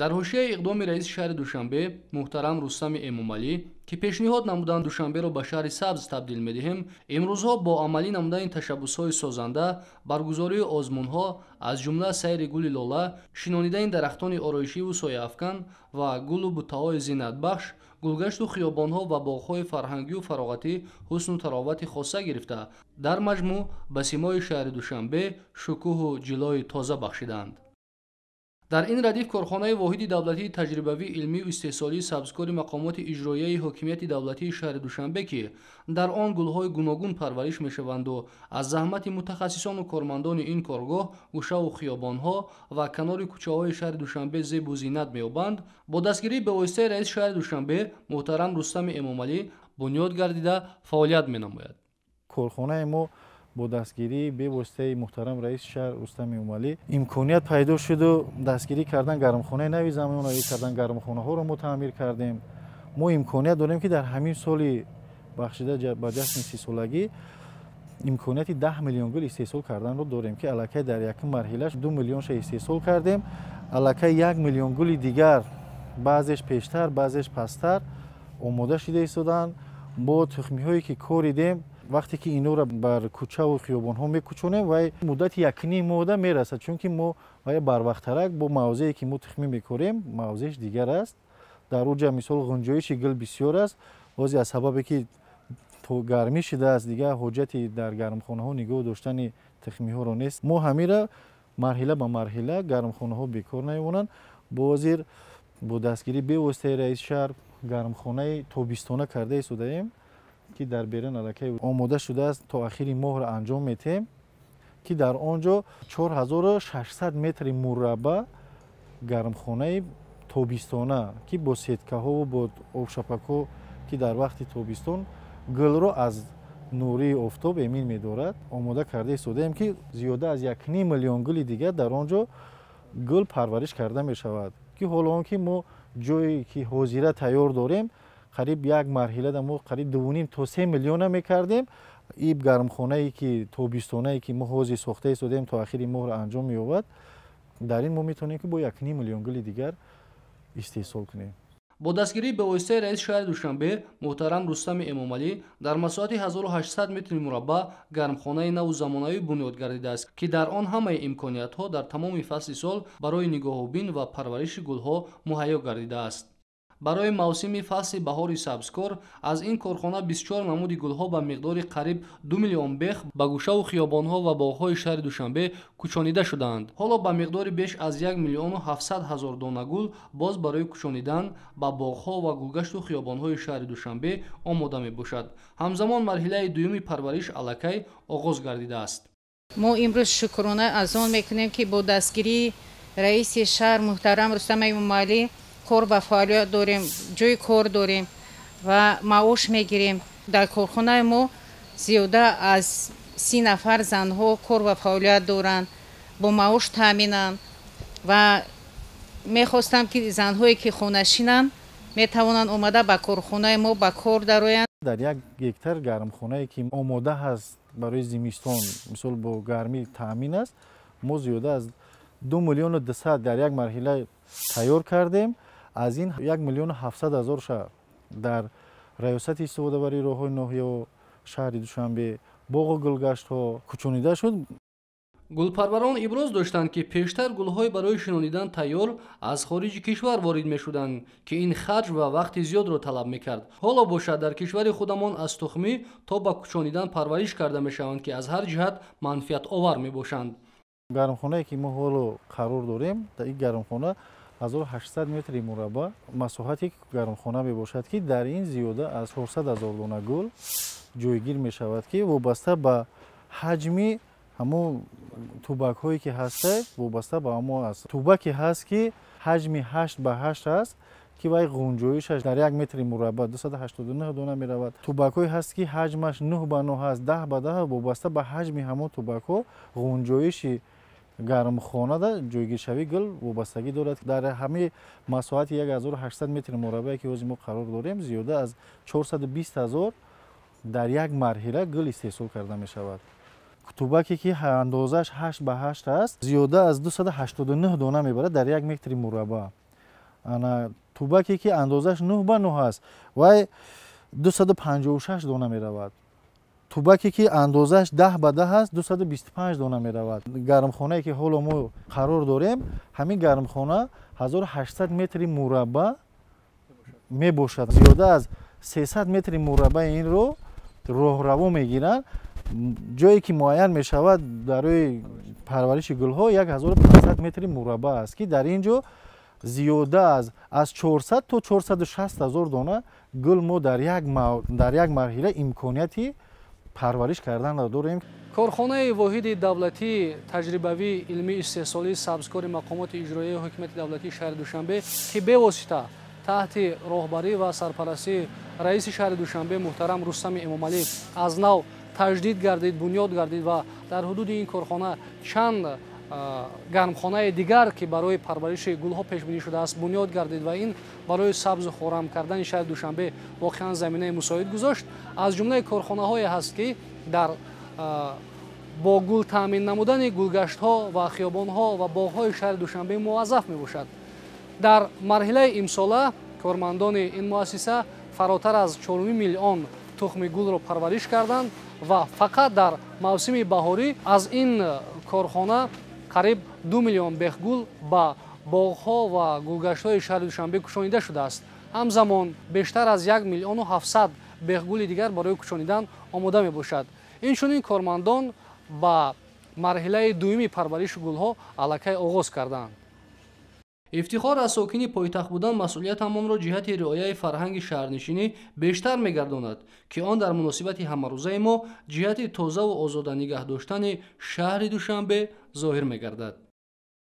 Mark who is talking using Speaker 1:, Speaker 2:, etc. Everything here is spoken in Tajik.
Speaker 1: Дар ҳошияи иқдоми раиси шаҳри Душанбе муҳтарам Рустами Эмомалӣ, ки пешниҳод намуданд Душанберо ба шаҳри сабз табдил медиҳем, имрӯзҳо бо амалӣ намудани ташаббусҳои созанда, баргузории озмунҳо, аз ҷумла сайри гули лола, шинонидани дарахтони ороишиву сояафкан ва гулу буттаҳои зинатбахш, гулгашту хиёбонҳо ва боғҳои фарҳангию фароғатӣ ҳусну таровати хоса гирифта, дар маҷмӯъ ба симои шаҳри Душанбе шукӯҳу ҷилои тоза бахшиданд. Дар ин радиф корхонаи воҳиди давлатии таҷрибавии илмию истеҳсолии сабзкори мақомоти иҷроияи ҳокимияти давлатии шаҳри Душанбе, ки дар он гулҳои гуногун парвариш мешаванду аз заҳмати мутахассисону кормандони ин коргоҳ гӯшаву хиёбонҳо ва канори кӯчаҳои шаҳри Душанбе зебу зинат меёбанд, бо дастгирии бевоситаи раиси шаҳри Душанбе муҳтарам Рустами Эмомалӣ бунёд гардида фаъолият менамояд.
Speaker 2: Корхонаи мо бо дастгирии бевоситаи муҳтарам раиси шаҳр Рустам Эмомалӣ имконият пайдо шуду дастгирӣ кардан гармхонаи нави замонавӣ кардан, гармхонаҳоро мо таъмир кардем. Мо имконият дорем, ки дар ҳамин соли бахшида ба ҷашни 30-солагӣ имконияти 10 миллион гул истеҳсол карданро дорем, ки аллакай дар якум марҳилаш 2 миллионша истеҳсол кардем. Аллакай 1 миллион гули дигар, баъзеш пештар, баъзеш пасттар, омода шида истоданд. Бо тухмиҳое ки коридем, вақте ки инора бар кӯчаву хиёбонҳо мекӯчонем, вай муддати якним моҳда мерасад, чунки мо вай барвақттарак бо мавзее ки мо тухмӣ мекорем, мавзеаш дигар аст. Дар уҷа мисол ғунҷоиши гул бисёр аст. Бозе аз сабабе ки гармӣ шидааст, дигар ҳоҷати дар гармхонаҳо нигоҳ доштани тухмиҳоро нест. Мо ҳамира марҳила ба марҳила гармхонаҳо бекор намемонанд. Бозир бо дастгирии бевоситаи раиси шаҳр гармхонаи тобистона карда истодаем, ки дар берун аллакай омода шудааст, то ахири моҳро анҷом метиҳем, ки дар он ҷо 4600 метри мураббаъ гармхонаи тобистона, ки бо сеткаҳову бо обшапакҳо, ки дар вақти тобистон гулро аз нурии офтоб эмин медорад, омода карда истодаем, ки зиёда аз 1,5 миллион гули дигар дар он ҷо гул парвариш карда мешавад, ки ҳоло он ки мо ҷое ки ҳозира тайёр дорем, қариб як марҳилада мо қариб 2,5 то 3 миллиона мекардем. Иб гармхонае ки тобистонае ки мо ҳозир сохта истодаем, то ахири моҳро анҷом меёбад, дар ин мо метавонем, ки бо 1,5 миллион гули дигар истеҳсол кунем.
Speaker 1: Бо дастгирии бевоситаи раиси шаҳри Душанбе муҳтарам Рустами Эмомалӣ дар масоҳати 1800 метри мураббаъ гармхонаи наву замонавӣ бунёд гардидааст, ки дар он ҳамаи имкониятҳо дар тамоми фасли сол барои нигоҳубин ва парвариши гулҳо муҳайё гардидааст. Барои мавсими фасли баҳори сабзкор аз ин корхона 24 намуди гулҳо ба миқдори қариб 2 миллион бех ба гӯшаву хиёбонҳо ва боғҳои шаҳри Душанбе кӯчонида шудаанд. Ҳоло ба миқдори беш аз 1 миллиону 700 ҳазор дона гул боз барои кӯчонидан ба боғҳо ва гулгашту хиёбонҳои шаҳри Душанбе омода мебошад. Ҳамзамон марҳилаи дуюми парвариш аллакай оғоз гардидааст.
Speaker 3: Мо имрӯз шукрона аз он мекунем, ки бо дастгирии раиси шаҳр муҳтарам Рустам Эмомалӣ кор ва фаъолият дорем, ҷои кор дорем ва маош мегирем. Дар корхонаи мо зиёда аз 30 нафар занҳо кор ва фаъолият доранд, бо маош таъминанд ва мехостам, ки занҳое ки хонашинанд, метавонанд омада ба корхонаи мо ба кор дароянд.
Speaker 2: Дар 1 гектар гармхонае ки омода ҳаст барои зимистон, мисол бо гармӣ таъмин аст, мо зиёда аз 2 миллиону 200 дар як марҳила тайёр кардем. Аз ин 1 миллиону 700 ҳазорша дар раёсати истифодабарии роҳҳои ноҳияу шаҳри Душанбе, боғу гулгаштҳо кӯчонида шуд.
Speaker 1: Гулпарварон иброз доштанд, ки пештар гулҳои барои шинонидан тайёр аз хориҷи кишвар ворид мешуданд, ки ин харҷ ва вақти зиёдро талаб мекард. Ҳоло бошад, дар кишвари худамон аз тухмӣ то ба кӯчонидан парвариш карда мешаванд, ки аз ҳар ҷиҳат манфиатовар мебошанд.
Speaker 2: Гармхонае ки мо ҳоло қарор дорем, дар ин гармхона 1800 метри мураббаъ масоҳати гармхона мебошад, ки дар ин зиёда аз 400 ҳазор дона гул ҷойгир мешавад, ки вобаста ба ҳаҷми ҳамон тубакҳое ки ҳаста, вобаста ба ҳамон аст. Тубаке ҳаст, ки ҳаҷми 8 ба 8 аст, ки вай ғунҷоишаш дар 1 метри мураббаъ 289 дона меравад. Тубакҳое ҳаст, ки ҳаҷмаш 9 ба 9 аст, 10 ба 10, вобаста ба ҳаҷми ҳамон тубакҳо ғунҷоиши гармхонада ҷойгиршавии гул вобастагӣ дорад. Дар ҳамаи масоҳати 1800 метри мураббае ки ҳозир мо қарор дорем, зиёда аз 420 ҳазор дар як марҳила гул истеҳсол карда мешавад. Тубаке ки андозааш 8 ба 8 аст, зиёда аз 289 дона мебарад дар 1 метри мураббаъ. Тубаке ки андозаш 9 ба 9 аст, вай 256 дона меравад. Тубаке ки андозаш 10 ба 10 аст, 225 дона меравад. Гармхонае ки ҳоло мо қарор дорем, ҳамин гармхона 1800 метри мураббаъ мебошад. Зиёда аз 300 метри мураббаи инро роҳраво мегиранд. Ҷое ки муайян мешавад барои парвариши гулҳо 1500 метри мураббаъ аст, ки дар ин ҷо зиёда аз 400 то 460 ҳазор дона гул мо дар як марҳила имконияти парвариш карданро дорем.
Speaker 1: Корхонаи воҳиди давлатии таҷрибавии илмии истеҳсолии сабзкори мақомоти иҷроияи ҳукумати давлатии шаҳри Душанбе, ки бевосита таҳти роҳбарӣ ва сарпарастии раиси шаҳри Душанбе муҳтарам Рустами Эмомалӣ аз нав таҷдид гардид, бунёд гардид ва дар ҳудуди ин корхона чанд гармхонаи дигар, ки барои парвариши гулҳо пешбинӣ шудааст, бунёд гардид ва ин барои сабзу хорам кардани шаҳри Душанбе воқеан заминаи мусоид гузошт. Аз ҷумлаи корхонаҳое ҳаст, ки дар бо гул таъмин намудани гулгаштҳо ва хиёбонҳо ва боғҳои шаҳри Душанбе муваззаф мебошад. Дар марҳилаи имсола кормандони ин муассиса фаротар аз 4 миллион тухми гулро парвариш карданд ва фақат дар мавсими баҳорӣ аз ин корхона қариб 2 миллион бехгул ба боғҳо ва гулгаштҳои шаҳри Душанбе кушонида шудааст. Ҳамзамон бештар аз 1 миллиону 700 бехгули дигар барои кушонидан омода мебошад. Инчунин кормандон ба марҳилаи дуюми парвариши гулҳо аллакай оғоз карданд. Ифтихор аз сокини пойтахт будан масъулиятамонро ҷиҳати риояи фарҳанги шаҳрнишинӣ бештар мегардонад, ки он дар муносибати ҳамарӯзаи мо ҷиҳати тозаву озода нигаҳ доштани шаҳри Душанбе зоҳир мегардад.